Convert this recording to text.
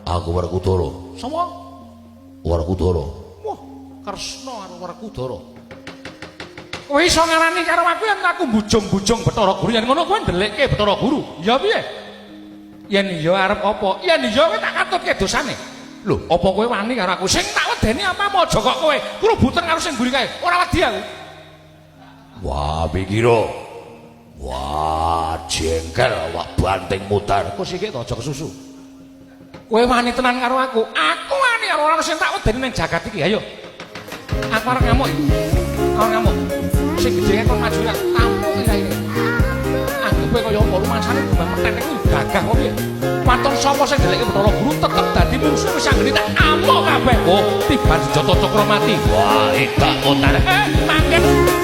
Aku Werkudara. Sapa? Werkudara. Wah, Kresna karo Werkudara. Kowe iso ngarani karo aku yen aku bujung-bujung Bathara Guru, yen ngono kowe ndelikke Bathara Guru. Ya piye? Yen iya arep apa? Yen iya kowe tak katutke dosane. Lho, apa kowe wani karo aku? Sing tak wedeni apa aja kok kowe krubutan karo sing mburi kae. Ora wedi aku. Wah, pikira. Wah, jengkel awak banting mutar. Kok sikik to aja kesusu. Kowe wani tenan karo aku. Aku wani karo ora sing tak wedeni ning jagat iki. Ayo. Aku arep ngamuk iki. Aku ngamuk. Sing gedhe kon maju tak tampuk iki saiki. Anggepe kaya apa rumasane kembang meteng iku gagah kok piye. Waton sapa sing ndelekke Bathara Guru tetep dadi mungsuh wis anggene tak amuk kabeh. Oh, tiban senjata cakra mati. Wah, edak mutar. Mangke.